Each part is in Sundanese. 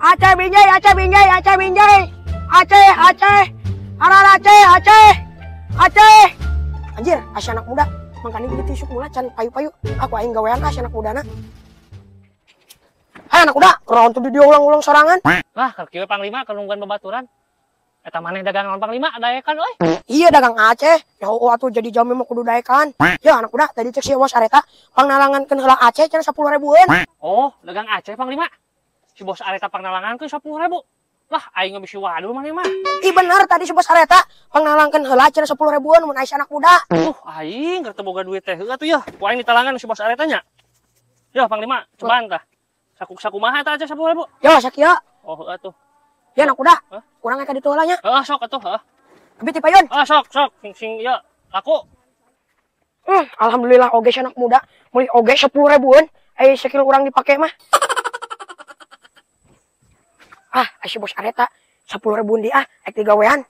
Aceh Binjai, Aceh Binjai, Aceh Binjai. Aceh, Aceh. Arar Aceh, Aceh. Aceh. Anjir, asya anak muda. Mangkani gitu isuk mula can payu-payu. Aku aing gawean asya anak mudana. Hai anak muda, kunaon tuh di dia ulang-ulang sorangan? Lah, keur kieu Panglima keur nungguan babaturan. Eta maneh dagang naon Panglima daekan euy. Iya dagang Aceh. Ya oh atuh jadi jami mah kudu daekan. Ya anak muda tadi cek si bos Areta pangnalangankeun heula Aceh cenah 10 ribuan. Oh, dagang Aceh Panglima. Si bos Areta pangnalangankeun 10 ribu. Lah aing mah bisi wadul maneh mah. Ih bener tadi si bos Areta pangnalangankeun heula cenah 10 ribuan mun aya anak muda. Aing keur teu boga duit teh heuh atuh yeuh. Ku aing ditalangan si bos Areta nya. Yeuh Panglima, cobaan tah. Sakumaha eta Aceh 10 ribu? Ya sakieu. Oh heuh atuh. Ya anak muda, kurang ka ditu heula nya. Heeh sok atuh heeh. Abi ti payun. Ah sok sok sing sing ieu laku. Alhamdulillah oge anak muda meuli oge 10 ribuan. Aya sakilo urang dipake mah. Ah, si bos Areta 10 ribuan di ah, ek digawean.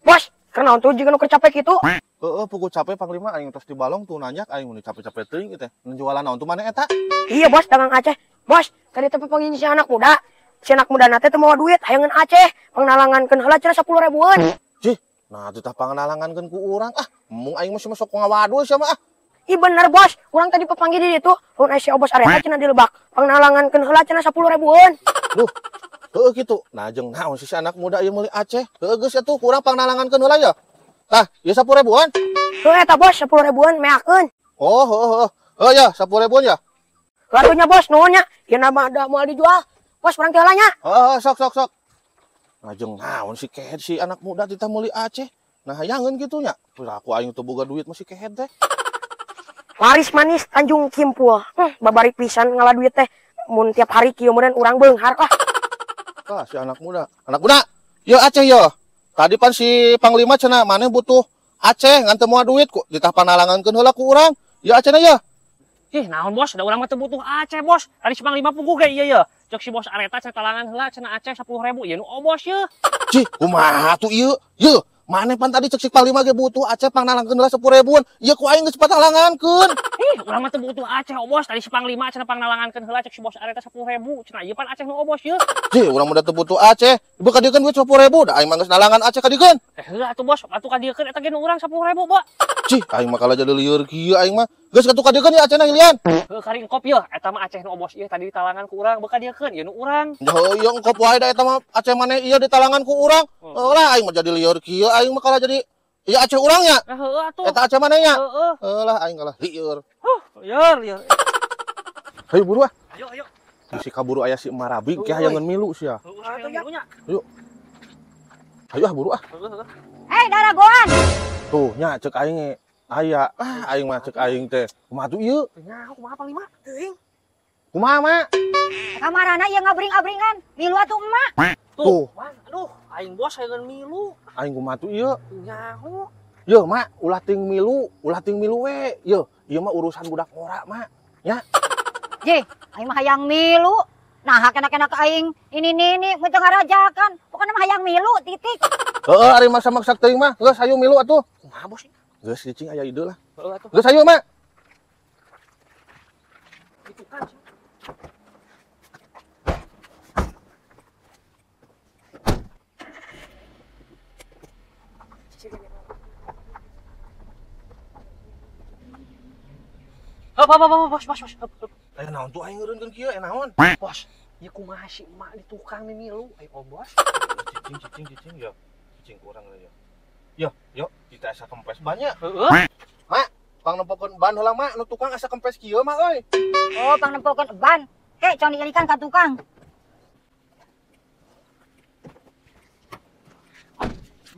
Bos, kunaon tuh jiga nu keur capek kitu? Heeh, puguh capek Panglima aing tos di balong tuh nanjak aing mun capek-capek teuing teh. Jualan naon tuh maneh eta? Iya bos, dagang Aceh. Bos, tadi teh papanggih si anak muda. Si anak muda na teh teu mawa duit, hayangeun Aceh, pangnalangankeun heula cenah 10 ribuan. Cih, nah teh pangnalangankeun ku urang ah, mung aing mah sok ngawadul sia mah ah. Ih bener bos, urang tadi papanggih di ditu, lamun aya si bos Areta cenah dilebak, pangnalangankeun heula cenah 10 ribuan. Duh, heueuh kitu. Nah jeung naon si anak muda ieu meuli Aceh? Heueuh geus atuh ku urang pangnalangankeun heula ya. Tah, ieu 10 ribuan. Heuh eta bos 10 ribuan meakeun. Oh, heueuh heueuh. Heuh ya, 10 ribuan ya. Latunya bos, nuhun nya. Ieu nama ada moal dijual. Bos urang teh heula nya. Heeh, sok sok sok. Nah jeung naon si kehed si anak muda titah meuli Aceh. Nah hayangeun kitu nya. Aku aing teu boga duit mah si kehed teh. Laris manis Tanjung Kimpul. Babari pisan ngala duit teh. Mun tiap hari kieu meureun urang beunghar lah. Tah si anak muda. Anak muda, yeuh Aceh yeuh. Tadi pan si Panglima cenah maneh butuh Aceh ngan teu moal duit ku ditah panalangankeun heula ku urang. Yeuh Acehna yeuh. Ih, naon bos, da urang mah teu butuh Aceh bos. Tadi si Panglima puguh ge ieu yeuh. Cek si bos Areta cenah talangan heula cenah Aceh 10 ribu. Ieu nu obos yeuh. Cih, kumaha tuh ieu? Yeuh, maneh pan tadi cek si Panglima ge butuh Aceh pangnalangankeun heula 10 ribuan. Ieu ku aing geus patalangankeun. Ih, urang mah teu butuh Aceh obos. Tadi si Panglima cenah pangnalangankeun heula cek si bos Areta 10 ribu. Cenah ieu pan Aceh nu obos yeuh. Cih, urang mah teu butuh Aceh. Ieu kadiekeun duit 10 ribu, da aing mah geus nalangan Aceh kadiekeun. Eh heula atuh bos, atuh kadiekeun eta ge nu urang 10 ribu, Bo. Cih, aing mah kalah jadi lieur kieu aing mah. Geus katuh kadiekeun ya Acehna hilian. Heuh kari engkop yeuh, eta mah Aceh nu obos ieu tadi ditalangan ku urang, beuka diekeun ieu nu urang. Heuh ieu engkop wae da eta mah Aceh maneh ieu ditalangan ku urang. Heuh lah aing mah jadi lieur kieu aing mah kalah jadi ieu Aceh urang nya. Heuh atuh. Eta Aceh maneh nya. Heeh. Heuh lah aing kalah lieur. Huh, lieur lieur. Hayu buru ah. Ayo ayo. Si kaburu aya si Marabi ke hayangeun milu sia. Heuh nya. Ayo. Hayu ah buru ah. Eh, daragoan. Tuh nya cek aing aya ah aing mah cek aing teh kumaha tuh ieu? Nya kumaha Panglima? Teuing. Kumaha mak? Kamarana ieu ngabring-abringan, milu atuh emak. Tuh. Aduh, aing bos hayangeun milu. Aing kumaha tuh ieu? Nyaho. Yeuh mak, ulah ting milu we. Yeuh, ieu mah urusan budak ngora mak. Nya. Jih, aing mah hayang milu. Nah, kena-kena ka aing ini nini mun teu ngarajakan. Pokona mah hayang milu titik. Heeh, ari maksa-maksa teuing mah. Geus hayu milu atuh. Kumaha bos? Geus cicing aya ide lah. Heeh atuh. Geus hayu mak. Itu kan. Hop hop hop bos bos bos. Aya naon tuh aing ngeureunkeun kieu naon? Bos, ieu kumaha si emak di tukang nih milu. Ayo bos. Cicing cicing cicing ya. Cicing kurang lah ya. Yo, yo, kita asa kempes banyak. Heeh. Mak, pangnempokeun ban heula mak, nu tukang asa kempes kieu mak euy. Oh, pangnempokeun ban. Heh, cong diilikan ka tukang.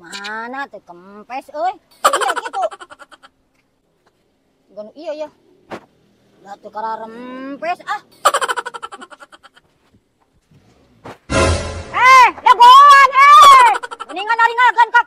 Mana teh kempes euy? Iya kitu. Ganu iya ya. Da teu kararempes ah. Eh, dagoan eh. Mendingan naringakeun ka